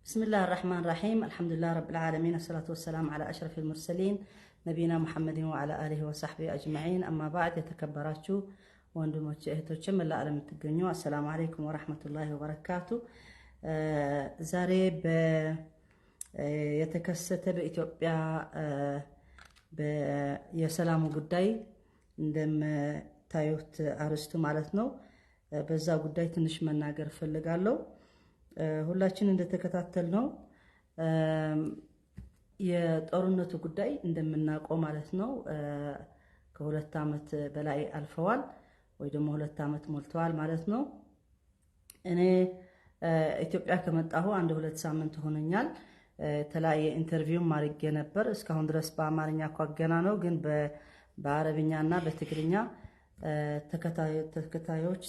بسم الله الرحمن الرحيم، الحمد لله رب العالمين، الصلاة والسلام على أشرف المرسلين نبينا محمد وعلى آله وصحبه أجمعين، أما بعد። የተከበራችሁ ወንድሞች እህቶች፣ መላ ዓለም የምትገኙ السلام عليكم ورحمة الله وبركاته። ዛሬ የተከሰተ በኢትዮጵያ የሰላሙ ጉዳይ እንደምታዩት አርስቱ ማለት ነው። በዛ ጉዳይ ትንሽ መናገር እፈልጋለሁ። ሁላችን እንደተከታተልነው የጦርነቱ ጉዳይ እንደምናውቀው ማለት ነው ከ2 ዓመት በላይ አልፈዋል ወይ ደግሞ 2 ዓመት ሞልተዋል ማለት ነው። እኔ ኢትዮጵያ ከመጣሁ አንድ 2 ሳምንት ሆኖኛል። የተለያየ interview ም አድርጌ ነበር። እስካሁን ድረስ በአማርኛ እኳ ገና ነው፣ ግን በአረብኛ እና በትግርኛ ተከታዮች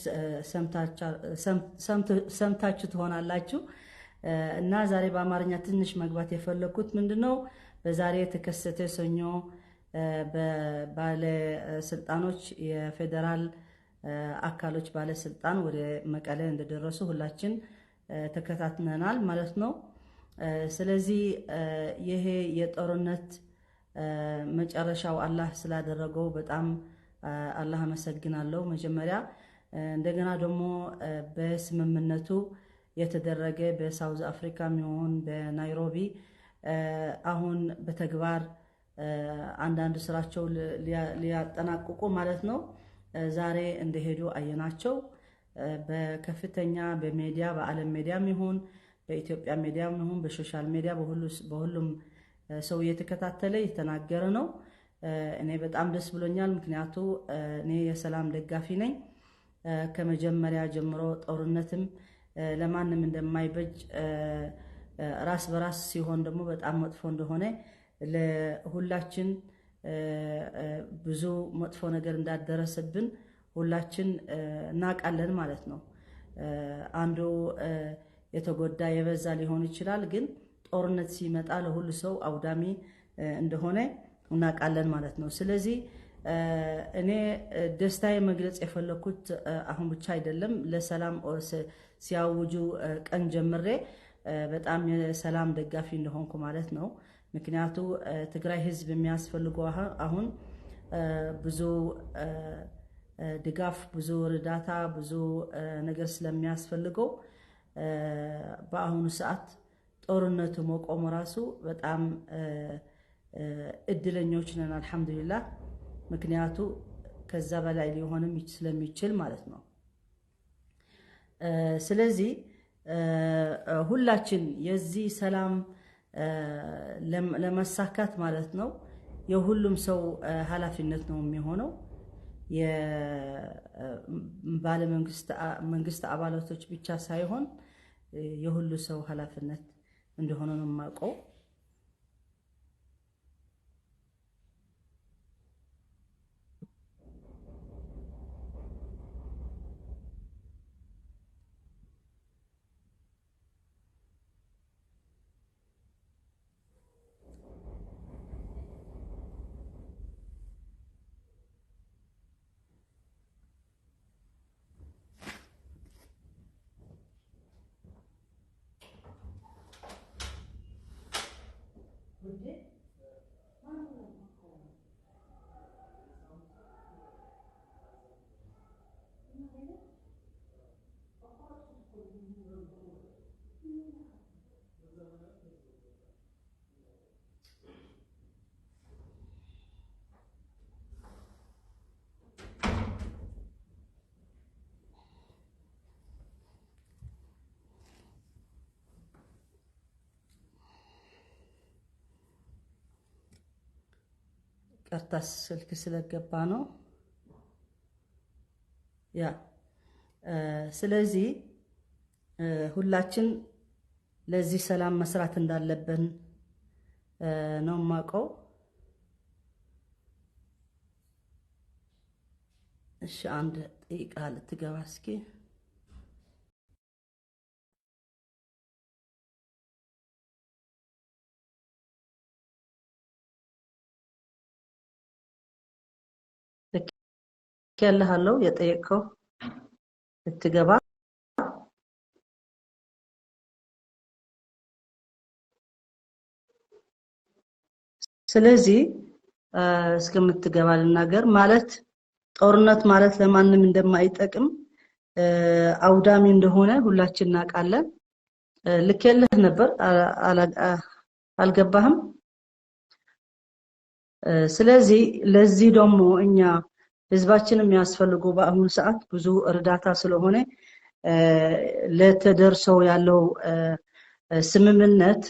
ሰምታችሁ ትሆናላችሁ። እና ዛሬ በአማርኛ ትንሽ መግባት የፈለግኩት ምንድን ነው፣ በዛሬ የተከሰተ ሰኞ ባለስልጣኖች የፌዴራል አካሎች ባለስልጣን ወደ መቀሌ እንደደረሱ ሁላችን ተከታትለናል ማለት ነው። ስለዚህ ይሄ የጦርነት መጨረሻው አላህ ስላደረገው በጣም አላህ አመሰግናለሁ። መጀመሪያ እንደገና ደግሞ በስምምነቱ የተደረገ በ South Africa ይሁን በናይሮቢ አሁን በተግባር አንዳንድ ስራቸው ሊያጠናቅቁ ማለት ነው ዛሬ እንደሄዱ አየናቸው። በከፍተኛ በሜዲያ፣ በዓለም ሚዲያም ይሁን በኢትዮጵያ ሚዲያም ይሁን በ social media በሁሉም ሰው እየተከታተለ የተናገረ ነው። እኔ በጣም ደስ ብሎኛል። ምክንያቱ እኔ የሰላም ደጋፊ ነኝ። ከመጀመሪያ ጀምሮ ጦርነትም ለማንም እንደማይበጅ፣ ራስ በራስ ሲሆን ደግሞ በጣም መጥፎ እንደሆነ፣ ለሁላችን ብዙ መጥፎ ነገር እንዳደረሰብን ሁላችን እናውቃለን ማለት ነው። አንዱ የተጎዳ የበዛ ሊሆን ይችላል፣ ግን ጦርነት ሲመጣ ለሁሉ ሰው አውዳሚ እንደሆነ እናውቃለን ማለት ነው። ስለዚህ እኔ ደስታዬ መግለጽ የፈለኩት አሁን ብቻ አይደለም። ለሰላም ሲያውጁ ቀን ጀምሬ በጣም የሰላም ደጋፊ እንደሆንኩ ማለት ነው። ምክንያቱ ትግራይ ሕዝብ የሚያስፈልገው አሁን ብዙ ድጋፍ፣ ብዙ እርዳታ፣ ብዙ ነገር ስለሚያስፈልገው በአሁኑ ሰዓት ጦርነቱ መቆሙ ራሱ በጣም እድለኞች ነን፣ አልሐምዱሊላህ። ምክንያቱ ከዛ በላይ ሊሆንም ስለሚችል ማለት ነው። ስለዚህ ሁላችን የዚህ ሰላም ለመሳካት ማለት ነው የሁሉም ሰው ኃላፊነት ነው የሚሆነው። የባለመንግስት አባላቶች ብቻ ሳይሆን የሁሉ ሰው ኃላፊነት እንደሆነ ነው የማውቀው። ይቅርታ ስልክ ስለገባ ነው። Yeah፣ ስለዚህ ሁላችን ለዚህ ሰላም መስራት እንዳለብን ነው የማውቀው። እሺ፣ አንድ ደቂቃ ልትገባ እስኪ። ልኬልሃለሁ የጠየቅከው ልትገባ። ስለዚህ እስከምትገባ ልናገር ማለት ጦርነት ማለት ለማንም እንደማይጠቅም አውዳሚ እንደሆነ ሁላችን እናውቃለን። ልኬልህ ነበር አልገባህም። ስለዚህ ለዚህ ደግሞ እኛ ህዝባችን የሚያስፈልገው በአሁኑ ሰዓት ብዙ እርዳታ ስለሆነ ለተደርሰው ያለው ስምምነት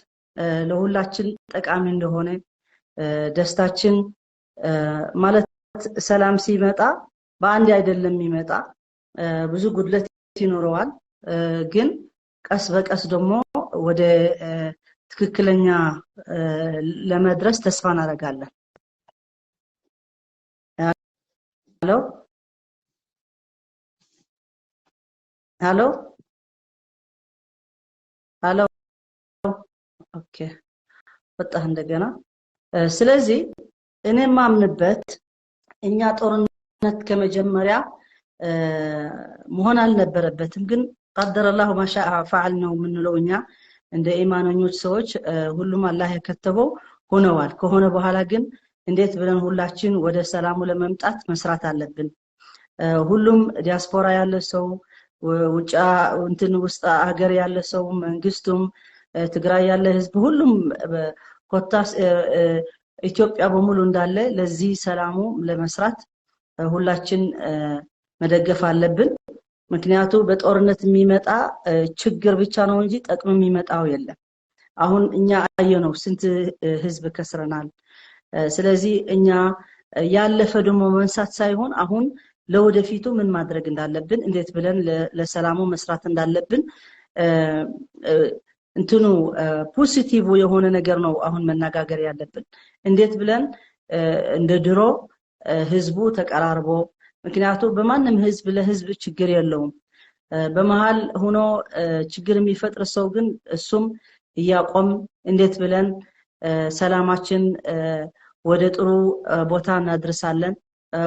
ለሁላችን ጠቃሚ እንደሆነ ደስታችን ማለት ሰላም ሲመጣ በአንድ አይደለም የሚመጣ፣ ብዙ ጉድለት ይኖረዋል። ግን ቀስ በቀስ ደግሞ ወደ ትክክለኛ ለመድረስ ተስፋ እናደርጋለን። Hello hello hello፣ okay ወጣህ እንደገና። ስለዚህ እኔ ማምንበት እኛ ጦርነት ከመጀመሪያ መሆን አልነበረበትም፣ ግን قدر الله ما شاء فعل ነው የምንለው እኛ እንደ ኢማነኞች ሰዎች። ሁሉም አላህ የከተበው ሆነዋል። ከሆነ በኋላ ግን እንዴት ብለን ሁላችን ወደ ሰላሙ ለመምጣት መስራት አለብን። ሁሉም ዲያስፖራ ያለ ሰው፣ ውጫ እንትን ውስጥ ሀገር ያለ ሰው፣ መንግስቱም፣ ትግራይ ያለ ህዝብ፣ ሁሉም ኮታስ ኢትዮጵያ በሙሉ እንዳለ ለዚህ ሰላሙ ለመስራት ሁላችን መደገፍ አለብን። ምክንያቱ በጦርነት የሚመጣ ችግር ብቻ ነው እንጂ ጠቅም የሚመጣው የለም። አሁን እኛ አየነው ስንት ህዝብ ከስረናል። ስለዚህ እኛ ያለፈ ደግሞ መንሳት ሳይሆን አሁን ለወደፊቱ ምን ማድረግ እንዳለብን፣ እንዴት ብለን ለሰላሙ መስራት እንዳለብን እንትኑ positive የሆነ ነገር ነው አሁን መነጋገር ያለብን። እንዴት ብለን እንደ ድሮ ህዝቡ ተቀራርቦ፣ ምክንያቱ በማንም ህዝብ ለህዝብ ችግር የለውም። በመሃል ሆኖ ችግር የሚፈጥር ሰው ግን እሱም እያቆም እንዴት ብለን ሰላማችን ወደ ጥሩ ቦታ እናድርሳለን፣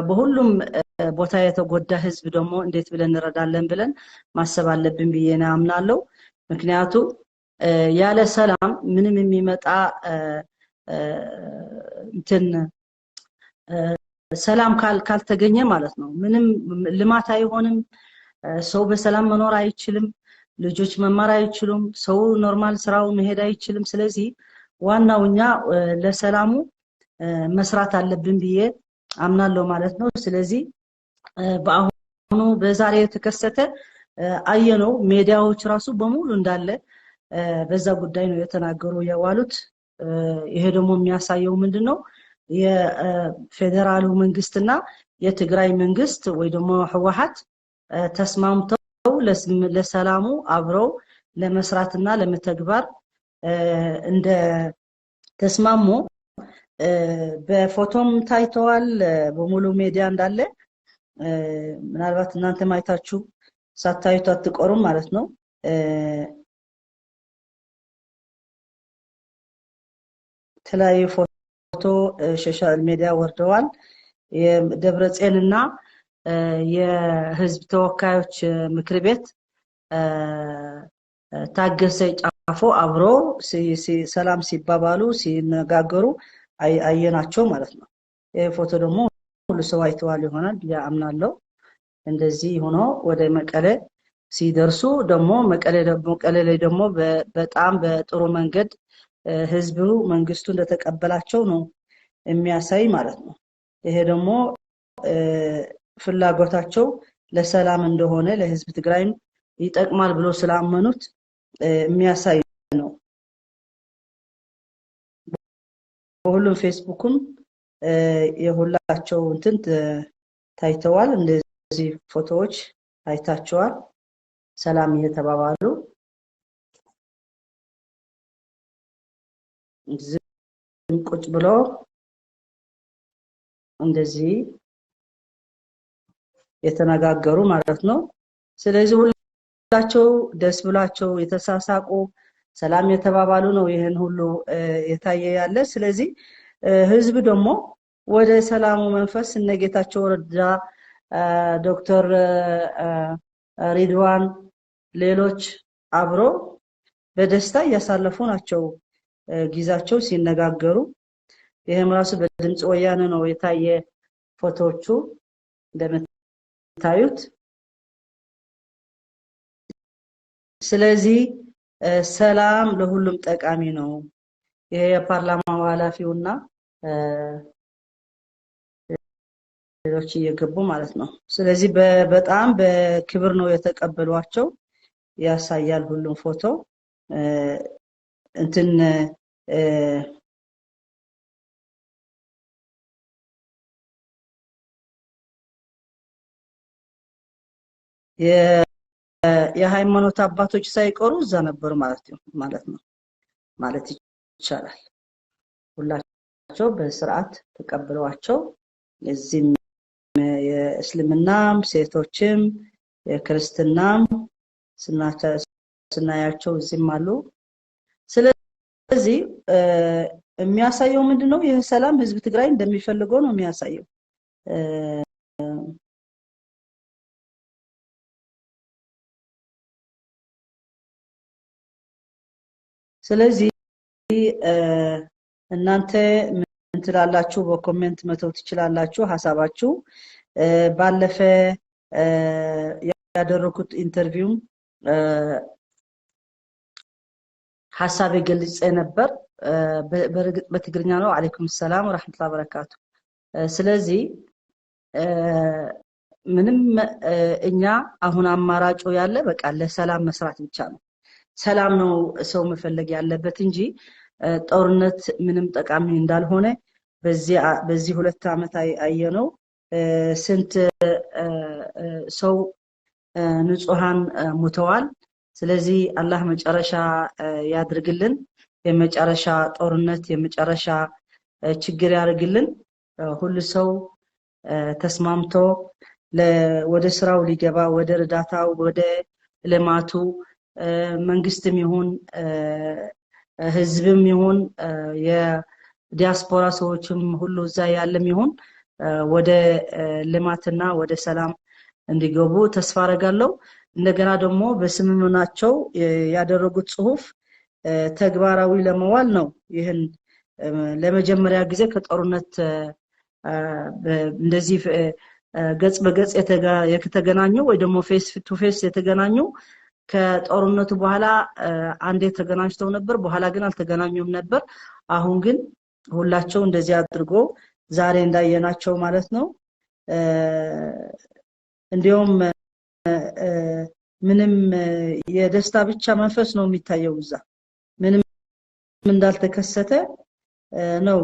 በሁሉም ቦታ የተጎዳ ህዝብ ደግሞ እንዴት ብለን እንረዳለን ብለን ማሰብ አለብን ብዬ ነው አምናለሁ። ምክንያቱ ያለ ሰላም ምንም የሚመጣ እንትን ሰላም ካልተገኘ ማለት ነው ምንም ልማት አይሆንም። ሰው በሰላም መኖር አይችልም። ልጆች መማር አይችሉም። ሰው normal ስራው መሄድ አይችልም። ስለዚህ ዋናው እኛ ለሰላሙ መስራት አለብን ብዬ አምናለሁ ማለት ነው። ስለዚህ በአሁኑ በዛሬ የተከሰተ አየነው ሜዲያዎች ራሱ በሙሉ እንዳለ በዛ ጉዳይ ነው የተናገሩ የዋሉት። ይሄ ደግሞ የሚያሳየው ምንድነው? የፌዴራሉ መንግስትና የትግራይ መንግስት ወይ ደግሞ ህወሓት ተስማምተው ለሰላሙ አብረው ለመስራትና ለመተግበር እንደ ተስማሙ በፎቶም ታይተዋል። በሙሉ ሜዲያ እንዳለ ምናልባት እናንተ ማይታችሁ ሳታዩት አትቀሩም ማለት ነው። የተለያዩ ፎቶ social media ወርደዋል። የደብረጽዮንና የህዝብ ተወካዮች ምክር ቤት ታገሰ ጫፎ አብሮ ሰላም ሲባባሉ ሲነጋገሩ አየናቸው ማለት ነው። ይሄ ፎቶ ደግሞ ሁሉ ሰው አይተዋል ይሆናል ብዬ አምናለሁ። እንደዚህ ሆኖ ወደ መቀሌ ሲደርሱ ደግሞ መቀሌ ላይ ደግሞ በጣም በጥሩ መንገድ ህዝቡ መንግስቱ እንደተቀበላቸው ነው የሚያሳይ ማለት ነው። ይሄ ደግሞ ፍላጎታቸው ለሰላም እንደሆነ ለህዝብ ትግራይም ይጠቅማል ብሎ ስላመኑት የሚያሳይ ነው። በሁሉም ፌስቡክም የሁላቸው እንትን ታይተዋል። እንደዚህ ፎቶዎች አይታቸዋል። ሰላም እየተባባሉ ዝም ቁጭ ብሎ እንደዚህ የተነጋገሩ ማለት ነው። ስለዚህ ሁላቸው ደስ ብሏቸው የተሳሳቁ ሰላም የተባባሉ ነው ይሄን ሁሉ የታየ ያለ። ስለዚህ ህዝብ ደግሞ ወደ ሰላሙ መንፈስ እነ ጌታቸው ረዳ፣ ዶክተር ሪድዋን፣ ሌሎች አብሮ በደስታ እያሳለፉ ናቸው ጊዜያቸው ሲነጋገሩ። ይህም ራሱ በድምፅ ወያነ ነው የታየ ፎቶዎቹ እንደምታዩት። ስለዚህ ሰላም ለሁሉም ጠቃሚ ነው። ይሄ የፓርላማው ኃላፊውና ሌሎች እየገቡ ማለት ነው። ስለዚህ በጣም በክብር ነው የተቀበሏቸው ያሳያል ሁሉም ፎቶ እንትን የሃይማኖት አባቶች ሳይቀሩ እዛ ነበሩ ማለት ነው ማለት ይቻላል። ሁላቸው በስርዓት ተቀብለዋቸው እዚህም የእስልምናም ሴቶችም የክርስትናም ስናያቸው እዚህም አሉ። ስለዚህ የሚያሳየው ምንድነው? ይህ ሰላም ህዝብ ትግራይ እንደሚፈልገው ነው የሚያሳየው። ስለዚህ እናንተ ምን ትላላችሁ? በ comment መተው ትችላላችሁ ሐሳባችሁ። ባለፈ ያደረኩት interview ሐሳቤ ገልጬ ነበር። በርግጥ በትግርኛ ነው። عليكم السلام ورحمة الله وبركاته። ስለዚህ ምንም እኛ አሁን አማራጩ ያለ በቃ ለሰላም መስራት ብቻ ነው። ሰላም ነው ሰው መፈለግ ያለበት እንጂ ጦርነት ምንም ጠቃሚ እንዳልሆነ በዚህ 2 ዓመት አየነው። ስንት ሰው ንጹሃን ሙተዋል። ስለዚህ አላህ መጨረሻ ያድርግልን፣ የመጨረሻ ጦርነት የመጨረሻ ችግር ያድርግልን። ሁሉ ሰው ተስማምቶ ወደ ስራው ሊገባ ወደ እርዳታው ወደ ልማቱ መንግስትም ይሁን ህዝብም ይሁን የዲያስፖራ ሰዎችም ሁሉ እዛ ያለም ይሁን ወደ ልማትና ወደ ሰላም እንዲገቡ ተስፋ አደርጋለሁ። እንደገና ደግሞ በስምምናቸው ያደረጉት ጽሁፍ ተግባራዊ ለመዋል ነው። ይህን ለመጀመሪያ ጊዜ ከጦርነት እንደዚህ ገጽ በገጽ የተገናኙ ወይ ደግሞ face to face የተገናኙ ከጦርነቱ በኋላ አንዴ ተገናኝተው ነበር፣ በኋላ ግን አልተገናኙም ነበር። አሁን ግን ሁላቸው እንደዚህ አድርጎ ዛሬ እንዳየናቸው ማለት ነው። እንዲያውም ምንም የደስታ ብቻ መንፈስ ነው የሚታየው እዛ ምንም እንዳልተከሰተ ነው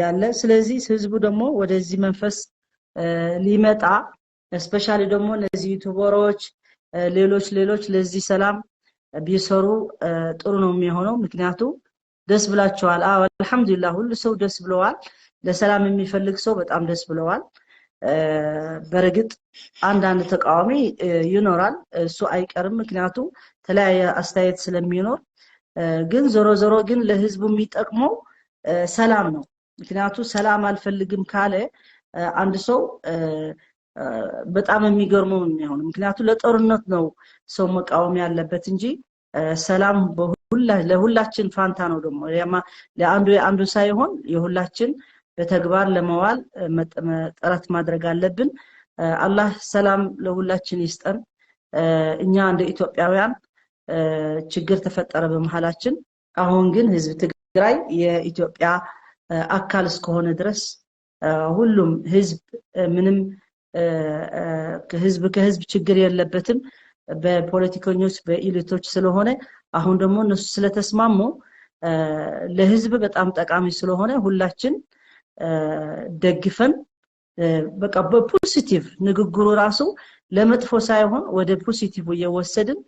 ያለ። ስለዚህ ህዝቡ ደግሞ ወደዚህ መንፈስ ሊመጣ especially ደግሞ እነዚህ YouTuber ኦች ሌሎች ለዚህ ሰላም ቢሰሩ ጥሩ ነው የሚሆነው። ምክንያቱ ደስ ብላቸዋል። አዎ አልহামዱሊላህ ሁሉ ሰው ደስ ብለዋል። ለሰላም የሚፈልግ ሰው በጣም ደስ ብለዋል። በርግጥ አንዳንድ ተቃዋሚ ይኖራል፣ እሱ አይቀርም። ምክንያቱ ተለያየ አስተያየት ስለሚኖር፣ ግን ዞሮ ዞሮ ግን ለህዝቡ የሚጠቅመው ሰላም ነው። ምክንያቱ ሰላም አልፈልግም ካለ አንድ ሰው በጣም የሚገርመው የሚሆነው፣ ምክንያቱ ለጦርነት ነው ሰው መቃወም ያለበት እንጂ ሰላም ለሁላችን ፋንታ ነው። ደግሞ ለአንዱ የአንዱ ሳይሆን የሁላችን በተግባር ለመዋል ጥረት ማድረግ አለብን። አላህ ሰላም ለሁላችን ይስጠን። እኛ እንደ ኢትዮጵያውያን ችግር ተፈጠረ በመሃላችን። አሁን ግን ህዝብ ትግራይ የኢትዮጵያ አካል እስከሆነ ድረስ ሁሉም ህዝብ ምንም ህዝብ ከህዝብ ችግር የለበትም በፖለቲከኞች በኢሊቶች ስለሆነ አሁን ደግሞ እነሱ ስለተስማሙ ለህዝብ በጣም ጠቃሚ ስለሆነ ሁላችን ደግፈን በቃ በ positive ንግግሩ ራሱ ለመጥፎ ሳይሆን ወደ positive እየወሰድን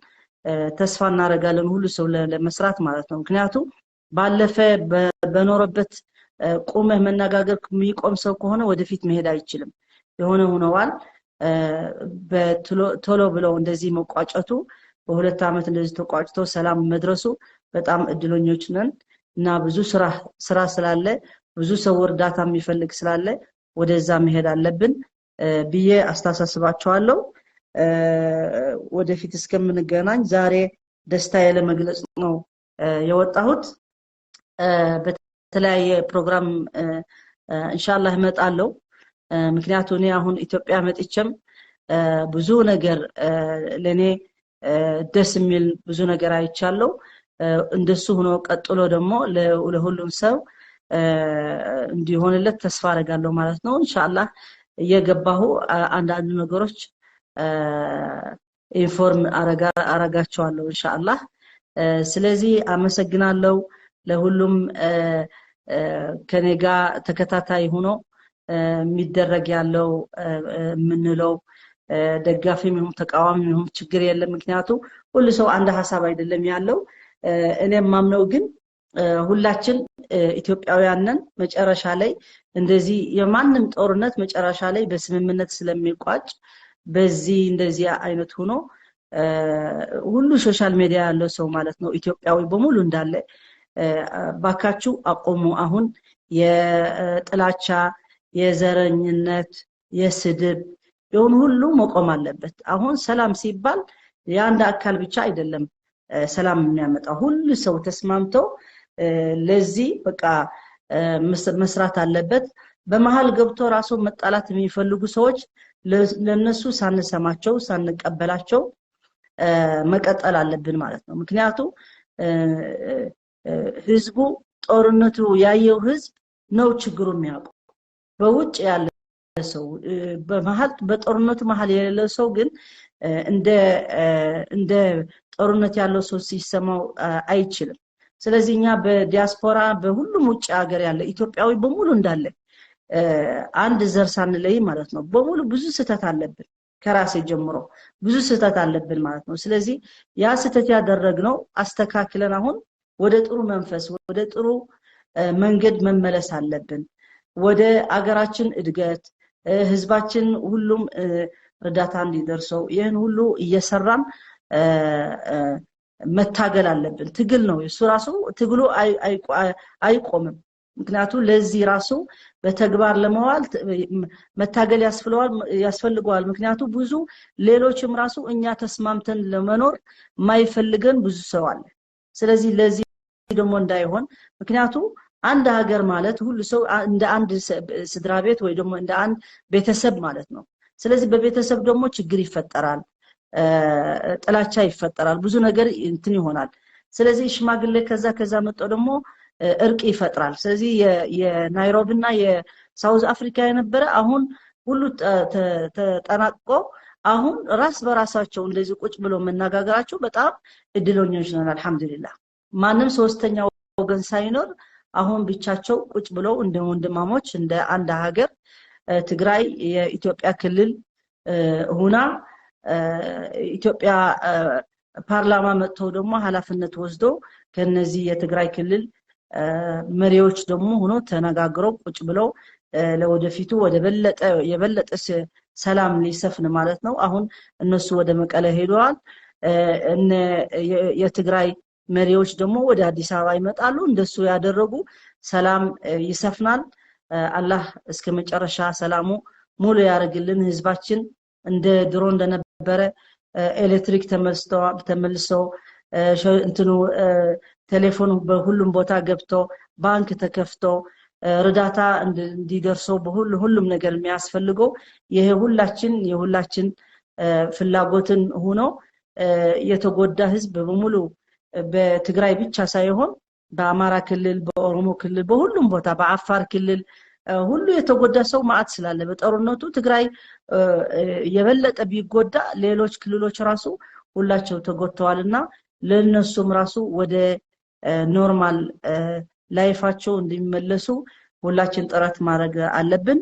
ተስፋ እናደርጋለን ሁሉ ሰው ለመስራት ማለት ነው። ምክንያቱም ባለፈ በኖረበት ቆመህ መነጋገር የሚቆም ሰው ከሆነ ወደፊት መሄድ አይችልም። የሆነ ሆነዋል። በቶሎ ብለው እንደዚህ መቋጨቱ በሁለት ዓመት እንደዚህ ተቋጭቶ ሰላም መድረሱ በጣም እድለኞች ነን እና ብዙ ስራ ስላለ ብዙ ሰው እርዳታ የሚፈልግ ስላለ ወደዛ መሄድ አለብን ብዬ አስተሳስባቸዋለሁ። ወደፊት እስከምንገናኝ ዛሬ ደስታዬ ለመግለጽ ነው የወጣሁት። በተለያየ ፕሮግራም ኢንሻአላህ እመጣለሁ። ምክንያቱ እኔ አሁን ኢትዮጵያ መጥቼም ብዙ ነገር ለኔ ደስ የሚል ብዙ ነገር አይቻለሁ። እንደሱ ሆኖ ቀጥሎ ደግሞ ለሁሉም ሰው እንዲሆንለት ተስፋ አደርጋለሁ ማለት ነው። ኢንሻአላህ እየገባሁ አንዳንድ ነገሮች inform አረጋቸዋለሁ ኢንሻአላህ። ስለዚህ አመሰግናለሁ ለሁሉም ከኔ ጋር ተከታታይ ሆኖ የሚደረግ ያለው የምንለው ደጋፊም ይሁን ተቃዋሚም ይሁን ችግር የለም። ምክንያቱ ሁሉ ሰው አንድ ሐሳብ አይደለም ያለው። እኔም ማምነው ግን ሁላችን ኢትዮጵያውያን ነን። መጨረሻ ላይ እንደዚህ የማንም ጦርነት መጨረሻ ላይ በስምምነት ስለሚቋጭ በዚህ እንደዚህ አይነት ሆኖ ሁሉ social media ያለው ሰው ማለት ነው ኢትዮጵያዊ በሙሉ እንዳለ ባካችሁ አቆሙ። አሁን የጥላቻ፣ የዘረኝነት፣ የስድብ ይሁን ሁሉ መቆም አለበት። አሁን ሰላም ሲባል የአንድ አካል ብቻ አይደለም ሰላም የሚያመጣው፣ ሁሉ ሰው ተስማምቶ ለዚህ በቃ መስራት አለበት። በመሃል ገብቶ ራሱ መጣላት የሚፈልጉ ሰዎች ለነሱ ሳንሰማቸው ሳንቀበላቸው መቀጠል አለብን ማለት ነው። ምክንያቱም ህዝቡ ጦርነቱ ያየው ህዝብ ነው ችግሩ የሚያውቀው። በውጭ ያለ ሰው በመሃል በጦርነቱ መሃል የሌለ ሰው ግን እንደ እንደ ጦርነት ያለው ሰው ሲሰማው አይችልም። ስለዚህ እኛ በዲያስፖራ በሁሉም ውጭ ሀገር ያለ ኢትዮጵያዊ በሙሉ እንዳለ አንድ ዘር ሳንለይ ማለት ነው በሙሉ ብዙ ስህተት አለብን። ከራሴ ጀምሮ ብዙ ስህተት አለብን ማለት ነው። ስለዚህ ያ ስህተት ያደረግነው አስተካክለን አሁን ወደ ጥሩ መንፈስ ወደ ጥሩ መንገድ መመለስ አለብን። ወደ አገራችን እድገት ህዝባችን ሁሉም እርዳታ እንዲደርሰው ይህን ሁሉ እየሰራን መታገል አለብን። ትግል ነው እሱ ራሱ፣ ትግሉ አይቆምም። ምክንያቱም ለዚህ ራሱ በተግባር ለመዋል መታገል ያስፈልገዋል። ምክንያቱም ብዙ ሌሎችም ራሱ እኛ ተስማምተን ለመኖር የማይፈልገን ብዙ ሰው አለ። ስለዚህ ለዚህ ደግሞ እንዳይሆን፣ ምክንያቱ አንድ ሀገር ማለት ሁሉ ሰው እንደ አንድ ስድራ ቤት ወይ ደግሞ እንደ አንድ ቤተሰብ ማለት ነው። ስለዚህ በቤተሰብ ደግሞ ችግር ይፈጠራል፣ ጥላቻ ይፈጠራል፣ ብዙ ነገር እንትን ይሆናል። ስለዚህ ሽማግሌ ከዛ ከዛ መጥቶ ደግሞ እርቅ ይፈጥራል። ስለዚህ የናይሮቢ እና የሳውዝ አፍሪካ የነበረ አሁን ሁሉ ተጠናቅቆ አሁን ራስ በራሳቸው እንደዚህ ቁጭ ብሎ መነጋገራቸው በጣም እድለኞች ነን አልሐምዱሊላህ። ማንም ሶስተኛ ወገን ሳይኖር አሁን ብቻቸው ቁጭ ብለው እንደ ወንድማሞች እንደ አንድ ሀገር ትግራይ የኢትዮጵያ ክልል ሁና ኢትዮጵያ ፓርላማ መጥተው ደግሞ ኃላፊነት ወስዶ ከነዚህ የትግራይ ክልል መሪዎች ደግሞ ሆኖ ተነጋግረው ቁጭ ብለው ለወደፊቱ ወደ በለጠ የበለጠ ሰላም ሊሰፍን ማለት ነው። አሁን እነሱ ወደ መቀለ ሄደዋል። እነ የትግራይ መሪዎች ደግሞ ወደ አዲስ አበባ ይመጣሉ። እንደሱ ያደረጉ ሰላም ይሰፍናል። አላህ እስከ መጨረሻ ሰላሙ ሙሉ ያደርግልን። ህዝባችን እንደ ድሮ እንደነበረ ኤሌክትሪክ ተመልሶ እንትኑ ቴሌፎን በሁሉም ቦታ ገብቶ ባንክ ተከፍቶ እርዳታ እንዲደርሰው በሁሉ ሁሉም ነገር የሚያስፈልገው ይሄ ሁላችን የሁላችን ፍላጎትን ሆኖ የተጎዳ ህዝብ በሙሉ በትግራይ ብቻ ሳይሆን በአማራ ክልል፣ በኦሮሞ ክልል፣ በሁሉም ቦታ በአፋር ክልል ሁሉ የተጎዳ ሰው ማአት ስላለ በጦርነቱ ትግራይ የበለጠ ቢጎዳ ሌሎች ክልሎች ራሱ ሁላቸው ተጎድተዋልና ለነሱም ራሱ ወደ normal life ኣቸው እንዲመለሱ ሁላችን ጥረት ማድረግ አለብን።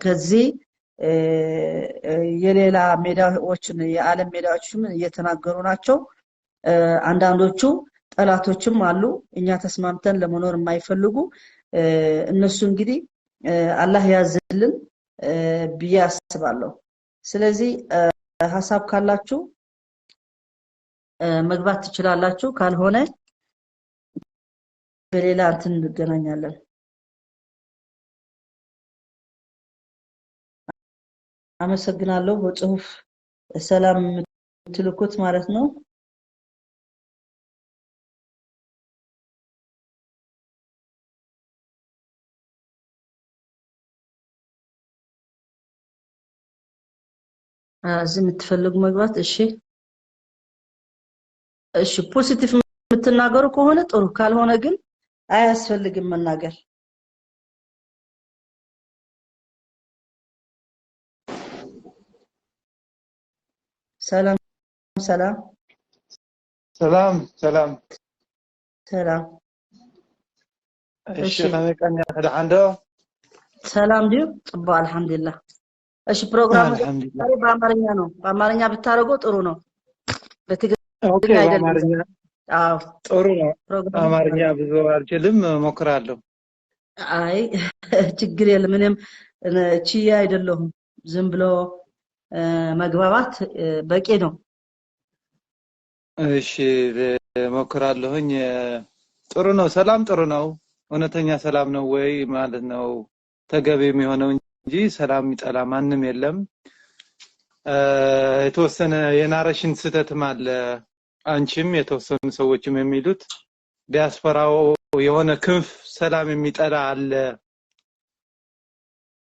ከዚህ የሌላ ሜዳዎችን የዓለም ሜዳዎችም እየተናገሩ ናቸው። አንዳንዶቹ ጠላቶችም አሉ እኛ ተስማምተን ለመኖር የማይፈልጉ፣ እነሱ እንግዲህ አላህ ያዝልን ብዬ አስባለሁ። ስለዚህ ሐሳብ ካላችሁ መግባት ትችላላችሁ፣ ካልሆነ በሌላ እንትን እንገናኛለን። አመሰግናለሁ። በጽሁፍ ሰላም የምትልኩት ማለት ነው። እዚህ የምትፈልጉ መግባት እሺ እሺ positive የምትናገሩ ከሆነ ጥሩ፣ ካልሆነ ግን አያስፈልግም መናገር። ሰላም ሰላም ሰላም ሰላም ሰላም። እሺ ከመይ ቀኒ ድሓን ዶ? ሰላም ድዩ? ጽቡቅ አልሐምዱሊላህ። እሺ ፕሮግራሙ አልሐምዱሊላህ። በአማርኛ ነው። በአማርኛ ብታደርገው ጥሩ ነው። በትግርኛ okay አይደለም። በአማርኛ አዎ ጥሩ ነው። ፕሮግራሙ አማርኛ ብዙ አልችልም፣ እሞክራለሁ። አይ ችግር የለም። እኔም ችዬ አይደለሁም። ዝም ብሎ መግባባት በቂ ነው። እሺ እሞክራለሁኝ። ጥሩ ነው። ሰላም ጥሩ ነው። እውነተኛ ሰላም ነው ወይ ማለት ነው ተገቢ የሚሆነው እንጂ ሰላም የሚጠላ ማንም የለም። የተወሰነ የናሬሽን ስህተትም አለ። አንቺም የተወሰኑ ሰዎችም የሚሉት ዲያስፖራው የሆነ ክንፍ ሰላም የሚጠላ አለ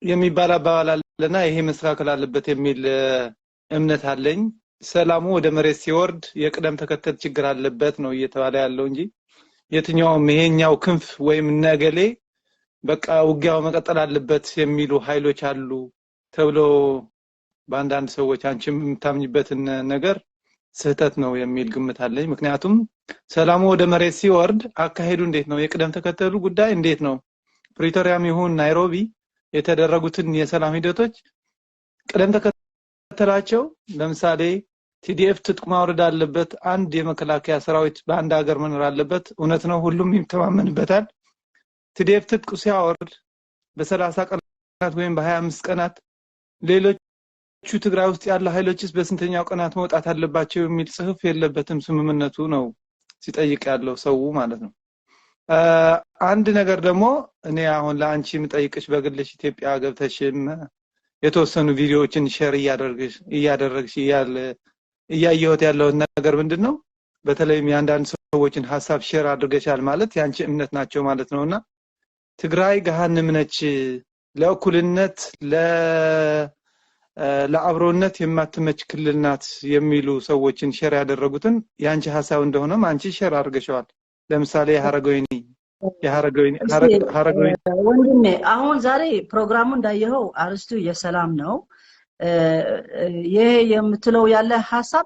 የሚባል አባባል አለና ይሄ መስተካከል አለበት የሚል እምነት አለኝ። ሰላሙ ወደ መሬት ሲወርድ የቅደም ተከተል ችግር አለበት ነው እየተባለ ያለው እንጂ የትኛውም ይሄኛው ክንፍ ወይም ነገሌ በቃ ውጊያው መቀጠል አለበት የሚሉ ኃይሎች አሉ ተብሎ በአንዳንድ ሰዎች አንቺም የምታምኝበትን ነገር ስህተት ነው የሚል ግምት አለኝ። ምክንያቱም ሰላሙ ወደ መሬት ሲወርድ አካሄዱ እንዴት ነው? የቅደም ተከተሉ ጉዳይ እንዴት ነው? ፕሪቶሪያም ይሁን ናይሮቢ የተደረጉትን የሰላም ሂደቶች ቅደም ተከተላቸው ለምሳሌ TDF ትጥቅ ማውረድ አለበት፣ አንድ የመከላከያ ሰራዊት በአንድ ሀገር መኖር አለበት። እውነት ነው፣ ሁሉም ይተማመንበታል። TDF ትጥቅ ሲያወርድ በ30 ቀናት ወይም በ25 ቀናት ሌሎቹ ትግራይ ውስጥ ያሉ ኃይሎችስ በስንተኛው ቀናት መውጣት አለባቸው የሚል ጽሁፍ የለበትም ስምምነቱ ነው ሲጠይቅ ያለው ሰው ማለት ነው። አንድ ነገር ደግሞ እኔ አሁን ለአንቺ የምጠይቅሽ በግልሽ ኢትዮጵያ ገብተሽም የተወሰኑ ቪዲዮዎችን share እያደረግሽ እያየሁት ያለው ነገር ምንድነው? በተለይም የአንዳንድ ሰዎችን ሐሳብ share አድርገሻል ማለት ያንቺ እምነት ናቸው ማለት ነውና ትግራይ ገሃነም ነች፣ ለእኩልነት ለአብሮነት የማትመች ክልል ናት የሚሉ ሰዎችን share ያደረጉትን ያንቺ ሐሳብ እንደሆነም አንቺ share አድርገሻል። ለምሳሌ ሀረገወይኒ የሀረገወይኒ ሀረገወይኒ ወንድሜ አሁን ዛሬ ፕሮግራሙ እንዳየኸው አርስቱ የሰላም ነው። ይሄ የምትለው ያለ ሐሳብ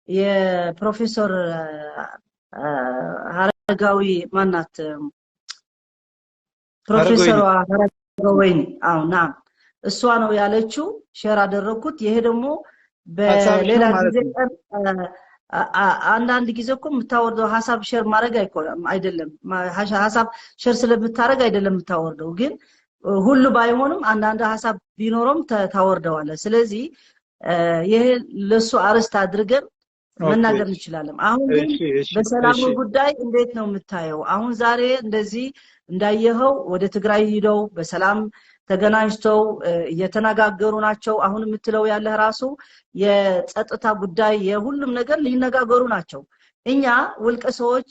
የፕሮፌሰር ሀረጋዊ ማናት ፕሮፌሰሯ ሀረገወይኒ አዎ ናም እሷ ነው ያለችው፣ share አደረኩት። ይሄ ደግሞ በሌላ ጊዜ አንዳንድ ጊዜ እኮ የምታወርደው ሐሳብ share ማድረግ አይደለም፣ ሐሳብ share ስለምታረግ አይደለም የምታወርደው፣ ግን ሁሉ ባይሆንም አንዳንድ ሐሳብ ቢኖርም ታወርደዋለህ። ስለዚህ ይሄ ለሱ አርስት አድርገን መናገር እንችላለን። አሁን ግን በሰላሙ ጉዳይ እንዴት ነው የምታየው? አሁን ዛሬ እንደዚህ እንዳየኸው ወደ ትግራይ ሂደው በሰላም ተገናኝተው እየተነጋገሩ ናቸው። አሁን የምትለው ያለህ ራሱ የጸጥታ ጉዳይ የሁሉም ነገር ሊነጋገሩ ናቸው። እኛ ውልቀ ሰዎች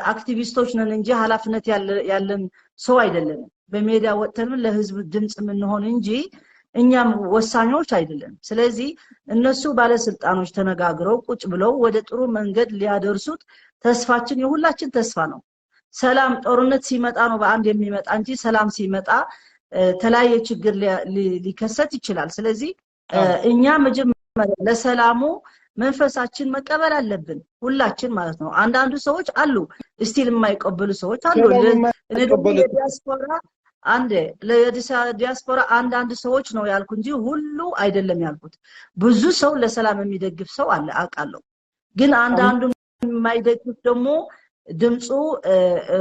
አክቲቪስቶች ነን እንጂ ኃላፊነት ያለን ሰው አይደለንም። በሜዲያ ወጥተን ለህዝብ ድምጽ የምንሆን እንጂ እኛም ወሳኞች አይደለንም። ስለዚህ እነሱ ባለስልጣኖች ተነጋግረው ቁጭ ብለው ወደ ጥሩ መንገድ ሊያደርሱት ተስፋችን የሁላችን ተስፋ ነው። ሰላም ጦርነት ሲመጣ ነው በአንድ የሚመጣ እንጂ ሰላም ሲመጣ ተለያየ ችግር ሊከሰት ይችላል። ስለዚህ እኛ መጀመሪያ ለሰላሙ መንፈሳችን መቀበል አለብን ሁላችን ማለት ነው። አንዳንዱ ሰዎች አሉ still የማይቀበሉ ሰዎች አሉ። እኔ ደግሞ የዲያስፖራ አንድ ለዲያስፖራ አንዳንድ ሰዎች ነው ያልኩ እንጂ ሁሉ አይደለም ያልኩት። ብዙ ሰው ለሰላም የሚደግፍ ሰው አለ አውቃለሁ። ግን አንዳንዱ የማይደግፍ ደግሞ ድምጹ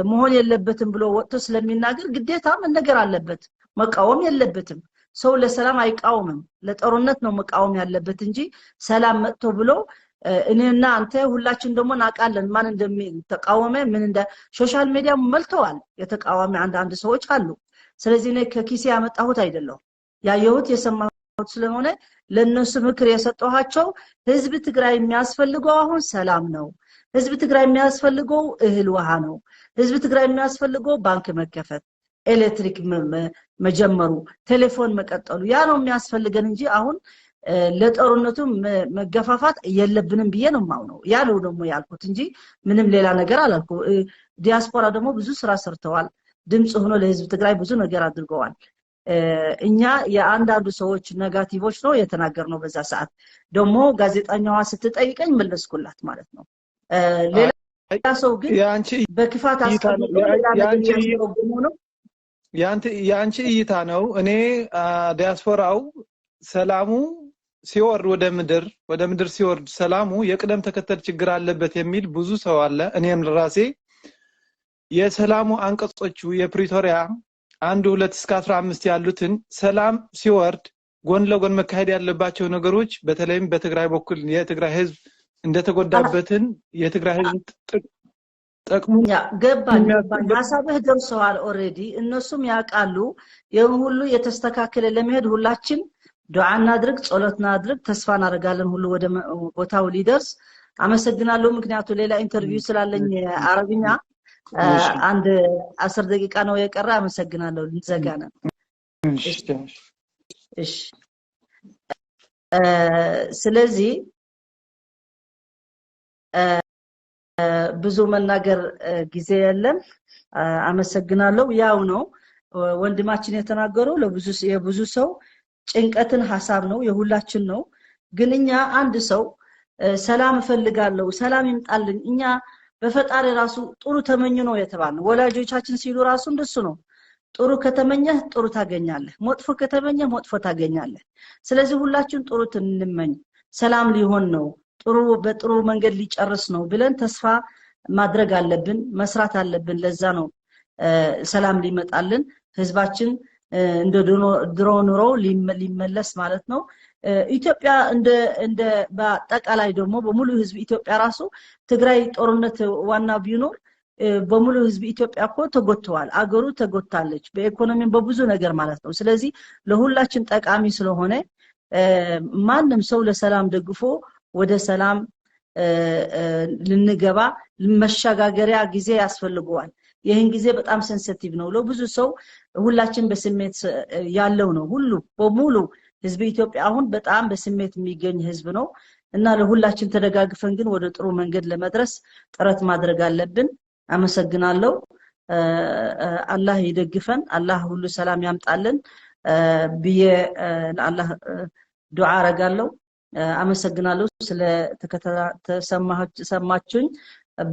መሆን የለበትም ብሎ ወጥቶ ስለሚናገር ግዴታ መነገር አለበት፣ መቃወም የለበትም። ሰው ለሰላም አይቃወምም፣ ለጦርነት ነው መቃወም ያለበት እንጂ ሰላም መጥቶ ብሎ እኔና አንተ ሁላችን ደግሞ እናውቃለን ማን እንደሚተቃወመ ምን እንደ social media መልተዋል የተቃዋሚ አንዳንድ ሰዎች አሉ። ስለዚህ እኔ ከኪሴ ያመጣሁት አይደለም፣ ያየሁት የሰማሁት ስለሆነ ለነሱ ምክር የሰጠኋቸው ህዝብ ትግራይ የሚያስፈልገው አሁን ሰላም ነው። ህዝብ ትግራይ የሚያስፈልገው እህል ውሃ ነው። ህዝብ ትግራይ የሚያስፈልገው ባንክ መከፈት፣ ኤሌክትሪክ መጀመሩ፣ ቴሌፎን መቀጠሉ ያ ነው የሚያስፈልገን እንጂ አሁን ለጦርነቱ መገፋፋት የለብንም ብዬ ነው የማምነው። ያለው ደግሞ ያልኩት እንጂ ምንም ሌላ ነገር አላልኩ። ዲያስፖራ ደግሞ ብዙ ስራ ሰርተዋል። ድምጽ ሆኖ ለህዝብ ትግራይ ብዙ ነገር አድርገዋል። እኛ የአንዳንዱ ሰዎች negative ኦች ነው የተናገርነው። በዛ ሰዓት ደግሞ ጋዜጠኛዋ ስትጠይቀኝ መለስኩላት ማለት ነው። ሌላ ሰው ግን በክፋት አስቀምጦ ሌላ ነገር ያስተረጉመው ነው። ያንቺ እይታ ነው። እኔ ዲያስፖራው ሰላሙ ሲወርድ ወደ ምድር ሲወርድ ሰላሙ የቅደም ተከተል ችግር አለበት የሚል ብዙ ሰው አለ። እኔም ለራሴ የሰላሙ አንቀጾቹ የፕሪቶሪያ 1 2 እስከ 15 ያሉትን ሰላም ሲወርድ ጎን ለጎን መካሄድ ያለባቸው ነገሮች በተለይም በትግራይ በኩል የትግራይ ህዝብ እንደተጎዳበትን የትግራይ ህዝብ ጠቅሙ ያ ገባኝ። ሐሳብህ ደርሰዋል already እነሱም ያውቃሉ። ይሄን ሁሉ የተስተካከለ ለመሄድ ሁላችን ዱዓ እናድርግ፣ ጸሎት እናድርግ፣ ተስፋ እናደርጋለን ሁሉ ወደ ቦታው ሊደርስ። አመሰግናለሁ። ምክንያቱ ሌላ interview ስላለኝ አረብኛ አንድ 10 ደቂቃ ነው የቀረ። አመሰግናለሁ። ልንዘጋ ነው። እሺ ስለዚህ ብዙ መናገር ጊዜ የለም። አመሰግናለሁ። ያው ነው ወንድማችን የተናገረው ለብዙ የብዙ ሰው ጭንቀትን ሐሳብ ነው የሁላችን ነው። ግን እኛ አንድ ሰው ሰላም እፈልጋለሁ፣ ሰላም ይምጣልኝ፣ እኛ በፈጣሪ ራሱ ጥሩ ተመኙ ነው የተባልነው። ወላጆቻችን ሲሉ ራሱ እንደሱ ነው። ጥሩ ከተመኘህ ጥሩ ታገኛለህ፣ መጥፎ ከተመኘህ መጥፎ ታገኛለህ። ስለዚህ ሁላችን ጥሩ እንመኝ፣ ሰላም ሊሆን ነው፣ ጥሩ በጥሩ መንገድ ሊጨርስ ነው ብለን ተስፋ ማድረግ አለብን፣ መስራት አለብን። ለዛ ነው ሰላም ሊመጣልን ህዝባችን እንደ ድሮ ኑሮ ሊመለስ ማለት ነው። ኢትዮጵያ እንደ እንደ በአጠቃላይ ደግሞ በሙሉ ህዝብ ኢትዮጵያ ራሱ ትግራይ ጦርነት ዋና ቢኖር በሙሉ ህዝብ ኢትዮጵያ እኮ ተጎድተዋል። አገሩ ተጎድታለች በኢኮኖሚም በብዙ ነገር ማለት ነው። ስለዚህ ለሁላችን ጠቃሚ ስለሆነ ማንም ሰው ለሰላም ደግፎ ወደ ሰላም ልንገባ መሸጋገሪያ ጊዜ ያስፈልገዋል። ይሄን ጊዜ በጣም sensitive ነው ለብዙ ሰው፣ ሁላችን በስሜት ያለው ነው። ሁሉ በሙሉ ህዝብ ኢትዮጵያ አሁን በጣም በስሜት የሚገኝ ህዝብ ነው እና ለሁላችን ተደጋግፈን ግን ወደ ጥሩ መንገድ ለመድረስ ጥረት ማድረግ አለብን። አመሰግናለሁ። አላህ ይደግፈን፣ አላህ ሁሉ ሰላም ያምጣልን ብዬ ለአላህ ዱዓ አረጋለሁ። አመሰግናለሁ ስለ ተሰማችሁኝ።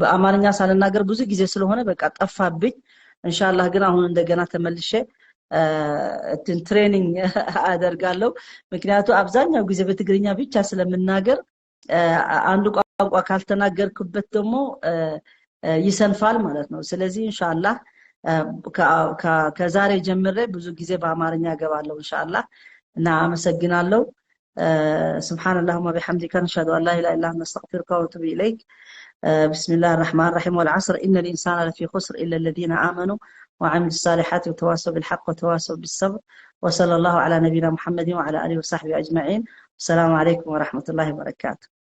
በአማርኛ ሳልናገር ብዙ ጊዜ ስለሆነ በቃ ጠፋብኝ። ኢንሻአላህ ግን አሁን እንደገና ተመልሼ እንትን training አደርጋለሁ። ምክንያቱ አብዛኛው ጊዜ በትግርኛ ብቻ ስለምናገር አንዱ ቋንቋ ካልተናገርኩበት ደግሞ ይሰንፋል ማለት ነው። ስለዚህ ኢንሻአላህ ከዛሬ ጀምሬ ብዙ ጊዜ በአማርኛ እገባለሁ ኢንሻአላህ። እና አመሰግናለሁ። سبحان اللهم وبحمدك نشهد أن لا إله إلا أنت نستغفرك ونتوب إليك. بسم الله الرحمن الرحيم. والعصر إن الإنسان لفي خسر إلا الذين آمنوا وعملوا الصالحات وتواصوا بالحق وتواصوا بالصبر. وصلى الله على نبينا محمد وعلى آله وصحبه أجمعين. السلام عليكم ورحمة الله وبركاته.